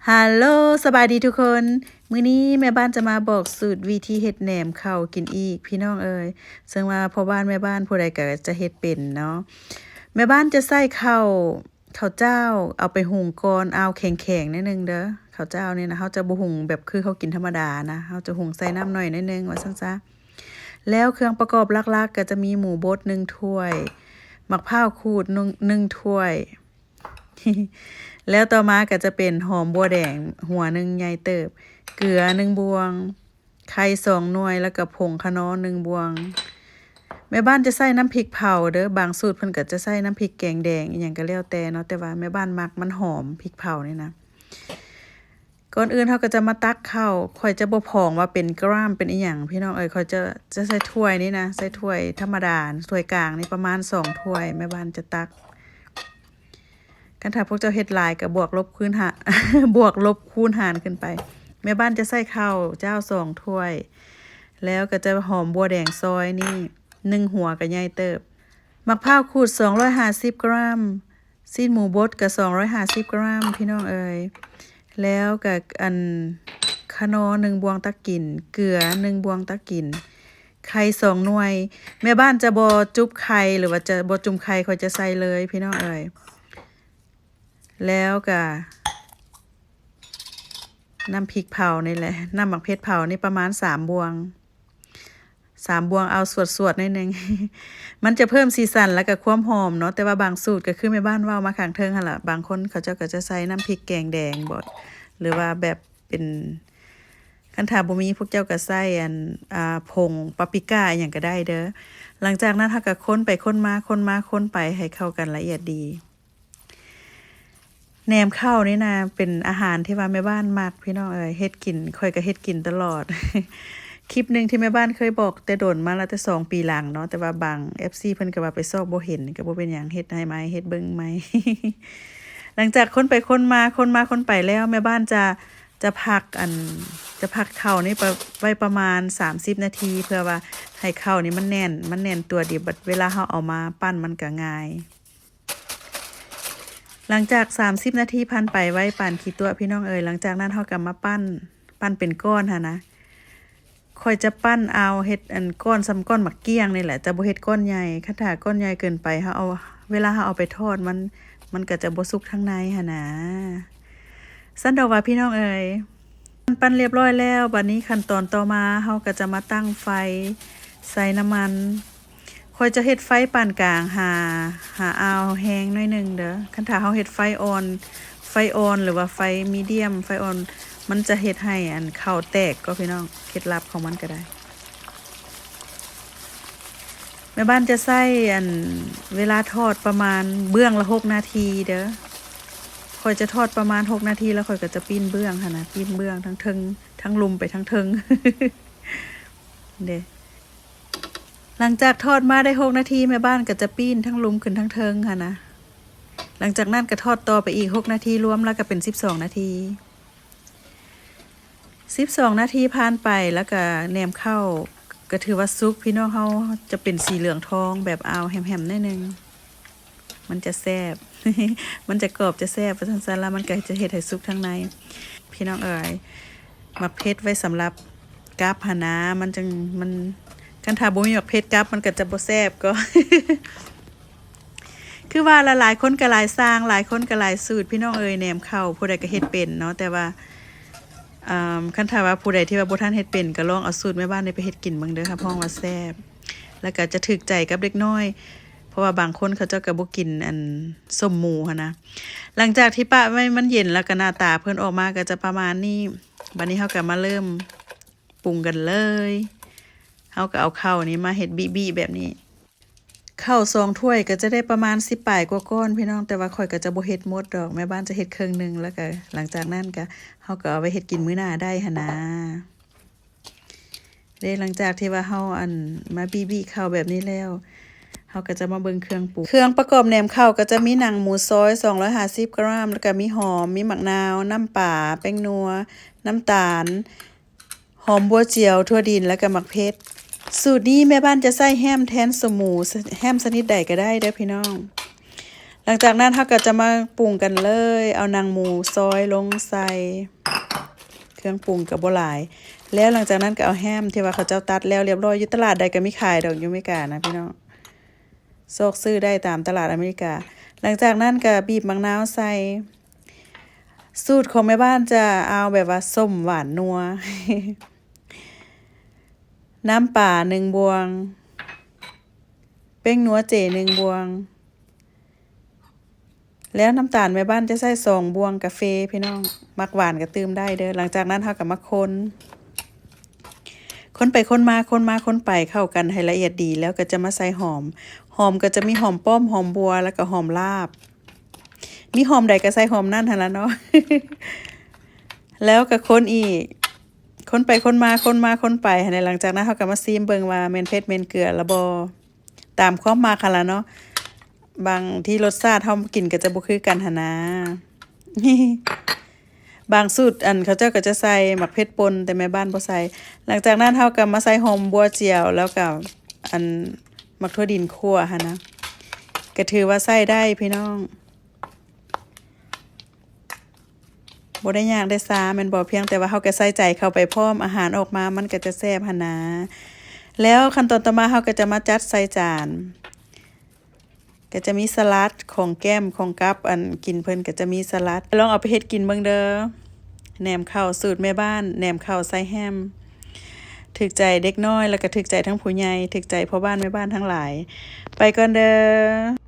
ຮາໂລ ສະບາຍດີທຸກຄົນ. ມື້ນີ້ແມ່ບ້ານຈະມາບອກສູດວິທີເຮັດແໜມເຂົ້າກິນອີກ ພີ່ນ້ອງເອີຍ. ເຊິ່ງວ່າພໍ່ບ້ານແມ່ບ້ານຜູ້ໃດກໍຈະເຮັດເປັນເນາະ. ແມ່ບ້ານຈະໃສ່ເຂົ້າ ເຂົ້າເຈົ້າເອົາໄປຫຸງກ່ອນ ເອົາແຂງໆໜ້ອຍໜຶ່ງເດີ. ເຂົ້າເຈົ້ານີ້ນະ ເຮົາຈະບໍ່ຫຸງແບບຄືເຮົາກິນທຳມະດານະ, ເຮົາຈະຫຸງໃສ່ນ້ຳໜ້ອຍໜຶ່ງວ່າຊັ້ນຊະ. ແລ້ວເຄື່ອງປະກອບຫຼັກໆກໍຈະມີໝູບົດໜຶ່ງຖ້ວຍ, ໝາກພ້າວຂູດໜຶ່ງ ໜຶ່ງຖ້ວຍ, ແລ້ວຕໍ່ມາກໍຈະເປັນຫອມບົວແດງຫົວໜຶ່ງໃຫຍ່ເຕີບ, ເກືອໜຶ່ງບ່ວງ, ໄຂ່ສອງໜ່ວຍ ແລ້ວກໍຜົງຂະໜໍໜຶ່ງບ່ວງ. ແມ່ບ້ານຈະໃສ່ນ້ຳພິກເຜົາເດີ, ບາງສູດເພິ່ນກໍຈະໃສ່ນ້ຳພິກແກງແດງອີ່ຫຍັງກໍແລ້ວແຕ່ເນາະ, ແຕ່ວ່າແມ່ບ້ານມັກມັນຫອມພິກເຜົານີ້ນະ. ກ່ອນອື່ນເຮົາກໍຈະມາຕັກເຂົ້າ, ຂ້ອຍຈະບໍ່ພອງວ່າເປັນກຣາມເປັນອີ່ຫຍັງ ພີ່ນ້ອງເອີຍ. ຂ້ອຍຈະ ຈະໃສ່ຖ້ວຍນີ້ນະ, ໃສ່ຖ້ວຍທຳມະດາ, ຖ້ວຍກາງນີ້ປະມານສອງຖ້ວຍ ແມ່ບ້ານຈະຕັກ. ຄັນຖ້າພວກເຈົ້າເຮັດຫຼາຍກໍບວກລົບຄູນຫາ ບວກລົບຄູນຫານຂຶ້ນໄປ. ແມ່ບ້ານຈະໃສ່ເຂົ້າເຈົ້າສອງຖ້ວຍ, ແລ້ວກໍຈະຫອມບົວແດງຊອຍນີ້ໜຶ່ງຫົວກໍໃຫຍ່ເຕີບ, ໝາກພ້າວຂູດສອງຮ້ອຍຫ້າສິບກຣາມ, ຊີ້ນໝູບົດກໍສອງຮ້ອຍຫ້າສິບກຣາມ ພີ່ນ້ອງເອີຍ. ແລ້ວກໍອັນ ຂະໜໍໜຶ່ງບ່ວງຕັກກິນ, ເກືອໜຶ່ງບ່ວງຕັກກິນ, ໄຂ່ສອງໜ່ວຍ. ແມ່ບ້ານຈະບໍ່ຈຸບໄຂ່ ຫຼືວ່າຈະບໍ່ຈຸ່ມໄຂ່, ຂ້ອຍຈະໃສ່ເລີຍ ພີ່ນ້ອງເອີຍ. ແລ້ວກະນ້ຳພິກເຜົານີ້ແຫຼະ, ນ້ຳໝາກເຜັດເຜົານີ້ປະມານສາມບ່ວງ, ສາມບ່ວງ ເອົາສວດໆໜ້ອຍໜຶ່ງ. ມັນຈະເພີ່ມສີສັນ ແລ້ວກະຄວາມຫອມເນາະ, ແຕ່ວ່າບາງສູດກໍຄືແມ່ບ້ານເວົ້າມາຂ້າງເທິງຫັ້ນລະ, ບາງຄົນເຂົາເຈົ້າກໍຈະໃສ່ນ້ຳພິກແກງແດງບໍ ຫຼືວ່າແບບເປັນ ຄັນຖ້າບໍ່ມີ ພວກເຈົ້າກໍໃສ່ອັນ ອ່າ ຜົງປາປຣິກາອີ່ຫຍັງກໍໄດ້ເດີ. ຫຼັງຈາກນັ້ນເຮົາກໍຄົນໄປຄົນມາ ຄົນມາຄົນໄປໃຫ້ເຂົ້າກັນລະອຽດດີ. ແໜມເຂົ້ານີ້ນະ ເປັນອາຫານທີ່ວ່າແມ່ບ້ານມັກ ພີ່ນ້ອງເອີຍ, ເຮັດກິນ ຂ້ອຍກໍເຮັດກິນຕະຫຼອດ. ຄລິບໜຶ່ງທີ່ແມ່ບ້ານເຄີຍບອກແຕ່ດົນມາແລ້ວ ແຕ່ສອງປີຫຼັງເນາະ, ແຕ່ວ່າບາງເອັຟຊີເພິ່ນກໍວ່າໄປຊອກບໍ່ເຫັນ, ກໍບໍ່ເປັນຫຍັງ, ເຮັດໃຫ້ໃໝ່ ເຮັດເບິ່ງໃໝ່. ຫຼັງຈາກຄົນໄປຄົນມາ ຄົນມາຄົນໄປແລ້ວ ແມ່ບ້ານຈະ ຈະພັກອັນ ຈະພັກເຂົ້ານີ້ໄປ ໄວ້ປະມານສາມສິບນາທີ ເພື່ອວ່າໃຫ້ເຂົ້ານີ້ມັນແໜ້ນ ມັນແໜ້ນຕົວດີ, ບັດເວລາເຮົາເອົາມາປັ້ນມັນກະງ່າຍ. ຫຼັງຈາກສາມສິບນາທີຜ່ານໄປ ໄວປານຂີ້ຕົວະ ພີ່ນ້ອງເອີຍ. ຫຼັງຈາກນັ້ນເຮົາກໍມາປັ້ນ ປັ້ນເປັນກ້ອນຫັ້ນນະ. ຂ້ອຍຈະປັ້ນເອົາເຮັດອັນກ້ອນສ່ຳກ້ອນໝາກກ້ຽງນີ້ແຫຼະ, ຈະບໍ່ເຮັດກ້ອນໃຫຍ່. ຄັນຖ້າກ້ອນໃຫຍ່ເກີນໄປ ເຮົາເອົາ ເວລາເຮົາເອົາໄປທອດ ມັນ ມັນກໍຈະບໍ່ສຸກທາງໃນຫັ້ນນາ. ຊັ້ນດອກວ່າພີ່ນ້ອງເອີຍ, ປັ້ນລຽບຮ້ອຍແລ້ວ, ບັດນີ້ຂັ້ນຕອນຕໍ່ມາເຮົາກໍຈະມາຕັ້ງໄຟ ໃສ່ນ້ຳມັນ. ຂ້ອຍຈະເຮັດໄຟປານກາງ ຫາ ຫາອ່າວແຮງໜ້ອຍໜຶ່ງເດີ. ຄັນຖ້າເຮົາເຮັດໄຟອ່ອນ ໄຟອ່ອນ ຫຼືວ່າໄຟມີດຽມ ໄຟອ່ອນ ມັນຈະເຮັດໃຫ້ອັນເຂົ້າແຕກກໍ ພີ່ນ້ອງ, ເຄັດລັບຂອງມັນກໍໄດ້. ແມ່ບ້ານຈະໃຊ້ອັນເວລາທອດປະມານເບື້ອງລະຫົກນາທີເດີ. ຂ້ອຍຈະທອດປະມານຫົກນາທີ ແລ້ວຂ້ອຍກໍຈະປີ້ນເບື້ອງຫັ້ນນະ, ປີ້ນເບື້ອງທັງເທິງ ທັງລຸ່ມໄປທັງເທິງເດ້. ຫຼັງຈາກທອດມາໄດ້ຫົກນາທີ ແມ່ບ້ານກໍຈະປີ້ນທັງລຸ່ມຂຶ້ນທັງເທິງຫັ້ນນະ. ຫຼັງຈາກນັ້ນກໍທອດຕໍ່ໄປອີກຫົກນາທີ, ລວມແລ້ວກໍເປັນສິບສອງນາທີ. ສິບສອງນາທີຜ່ານໄປ ແລ້ວກະແໜມເຂົ້າກະຖືວ່າສຸກ ພີ່ນ້ອງເຮົາ, ຈະເປັນສີເຫຼືອງທອງແບບອາວແຮມໆໜ້ອຍໜຶ່ງ. ມັນຈະແຊບ ມັນຈະກອບຈະແຊບ ວ່າຊັ້ນໆ ແລ້ວມັນກະຈະເຮັດໃຫ້ສຸກທາງໃນ ພີ່ນ້ອງເອີຍ. ໝາກເຜັດໄວ້ສຳລັບກັບຫັ້ນນາ, ມັນຈັ່ງ ມັນ ຄັນຖ້າບໍ່ມີໝາກເຜັດກັບ ມັນກະຈະບໍ່ແຊບກໍ ຄືວ່າລະ ຫຼາຍຄົນກໍຫຼາຍຊ່າງ ຫຼາຍຄົນກໍຫຼາຍສູດ ພີ່ນ້ອງເອີຍ. ແໜມເຂົ້າຜູ້ໃດກໍເຮັດເປັນເນາະ, ແຕ່ວ່າ ອ່າ ຄັນຖ້າວ່າຜູ້ໃດທີ່ວ່າບໍ່ທັນເຮັດເປັນ ກໍລອງເອົາສູດແມ່ບ້ານນີ້ໄປເຮັດກິນເບິ່ງເດີ, ຮັບຮອງວ່າແຊບ ແລ້ວກໍຈະຖືກໃຈກັບເດັກນ້ອຍ, ເພາະວ່າບາງຄົນເຂົາເຈົ້າກໍບໍ່ກິນອັນສົ້ມໝູຫັ້ນນະ. ຫຼັງຈາກທີ່ປະໄວ້ມັນເຢັນ ແລ້ວກໍໜ້າຕາເພິ່ນອອກມາກໍຈະປະມານນີ້. ບັດນີ້ເຮົາກໍມາເລີ່ມປຸງກັນເລີຍ. ເຮົາກໍເອົາເຂົ້ານີ້ມາເຮັດບິໆແບບນີ້. ເຂົ້າສອງຖ້ວຍກໍຈະໄດ້ປະມານສິບປາຍກວ່າກ້ອນ ພີ່ນ້ອງ, ແຕ່ວ່າຂ້ອຍກໍຈະບໍ່ເຮັດໝົດດອກ, ແມ່ບ້ານຈະເຮັດເຄິ່ງໜຶ່ງ ແລ້ວກໍຫຼັງຈາກນັ້ນກໍ ເຮົາກໍເອົາໄວ້ເຮັດກິນມື້ໜ້າໄດ້ຫັ້ນນາເດ້. ຫຼັງຈາກທີ່ວ່າເຮົາ ອັນ ມາບີໆເຂົ້າແບບນີ້ແລ້ວ ເຮົາກໍຈະມາເບິ່ງເຄື່ອງປຸງ. ເຄື່ອງປະກອບແໜມເຂົ້າກໍຈະມີໜັງໝູຊອຍສອງຮ້ອຍຫ້າສິບກຣາມ, ແລ້ວກໍມີຫອມ, ມີໝາກນາວ, ນ້ຳປາ, ແປ້ງນົວ, ນ້ຳຕານ, ຫອມບົວຈຽວ, ຖົ່ວດິນ ແລ້ວກໍໝາກເຜັດ. ສູດນີ້ແມ່ບ້ານຈະໃຊ້ແຮມແທນສົ້ມໝູ, ແຮມຊະນິດໃດກໍໄດ້ເດີພີ່ນ້ອງ. ຫຼັງຈາກນັ້ນເຮົາກໍຈະມາປຸງກັນເລີຍ ເອົາໜັງໝູຊອຍລົງໃສ່ ເຄື່ອງປຸງກໍບໍ່ຫຼາຍ ແລ້ວຫຼັງຈາກນັ້ນກໍເອົາແຮມທີ່ວ່າເຂົາເຈົ້າຕັດແລ້ວລຽບຮ້ອຍ ຢູ່ຕະຫຼາດໃດກໍມີຂາຍດອກ ຢູ່ອາເມລິການະພີ່ນ້ອງ ຊອກຊື້ໄດ້ຕາມຕະຫຼາດອາເມລິກາ. ຫຼັງຈາກນັ້ນກໍບີບໝາກນາວໃສ່ ສູດຂອງແມ່ບ້ານຈະເອົາແບບວ່າສົ້ມຫວານນົວ ນ້ຳປາໜຶ່ງບ່ວງ ແປ້ງນົວເຈໜຶ່ງບ່ວງ ແລ້ວນ້ຳຕານແມ່ບ້ານຈະໃສ່ສອງບ່ວງກາເຟພີ່ນ້ອງ ມັກຫວານກໍຕື່ມໄດ້ເດີ້. ຫຼັງຈາກນັ້ນເຮົາກໍມາຄົນ ຄົນໄປຄົນມາ ຄົນມາຄົນໄປເຂົ້າກັນໃຫ້ລະອຽດດີ ແລ້ວກໍຈະມາໃສ່ຫອມ ຫອມກໍຈະມີຫອມປ້ອມ ຫອມບົວ ແລ້ວກໍຫອມລາບ ມີຫອມໃດກໍໃສ່ຫອມນັ້ນຫັ້ນລະເນາະ ແລ້ວກໍຄົນອີກ ຄົນໄປຄົນມາ ຄົນມາຄົນໄປຫັ້ນແຫຼະ. ຫຼັງຈາກນັ້ນເຮົາກໍມາຊີມເບິ່ງວ່າແມ່ນເຜັດແມ່ນເກືອລະບໍ່ ຕາມຄວາມມັກຫັ້ນລະເນາະ ບາງທີລົດຊາດເຮົາກິນກໍຈະບໍ່ຄືກັນຫັ້ນນາ ບາງສູດ ອັນ ເຂົາເຈົ້າກໍຈະໃສ່ໝາກເຜັດປົ່ນ ແຕ່ແມ່ບ້ານບໍ່ໃສ່. ຫຼັງຈາກນັ້ນເຮົາກໍມາໃສ່ຫອມບົວຈຽວ ແລ້ວກໍ ອັນ ໝາກຖົ່ວດິນຂົ້ວຫັ້ນນະ ກໍຖືວ່າໃຊ້ໄດ້ພີ່ນ້ອງ ບໍ່ໄດ້ຍາກໄດ້ຊາແມ່ນບໍ່ ພຽງແຕ່ວ່າເຮົາກໍໃສ່ໃຈເຂົ້າໄປພ້ອມ ອາຫານອອກມາມັນກໍຈະແຊບຫັ້ນນາ. ແລ້ວຂັ້ນຕອນຕໍ່ມາເຮົາກໍຈະມາຈັດໃສ່ຈານ ກໍຈະມີສະລັດ ຂອງແກ້ມ ຂອງກັບ ອັນ ກິນເພິ່ນກໍຈະມີສະລັດ ລອງເອົາໄປເຮັດກິນເບິ່ງເດີ້. ແໜມເຂົ້າສູດແມ່ບ້ານ ແໜມເຂົ້າໃສ່ແຮມ ຖືກໃຈເດັກນ້ອຍ ແລ້ວກໍຖືກໃຈທັງຜູ້ໃຫຍ່ ຖືກໃຈພໍ່ບ້ານແມ່ບ້ານທັງຫຼາຍ. ໄປກ່ອນເດີ້.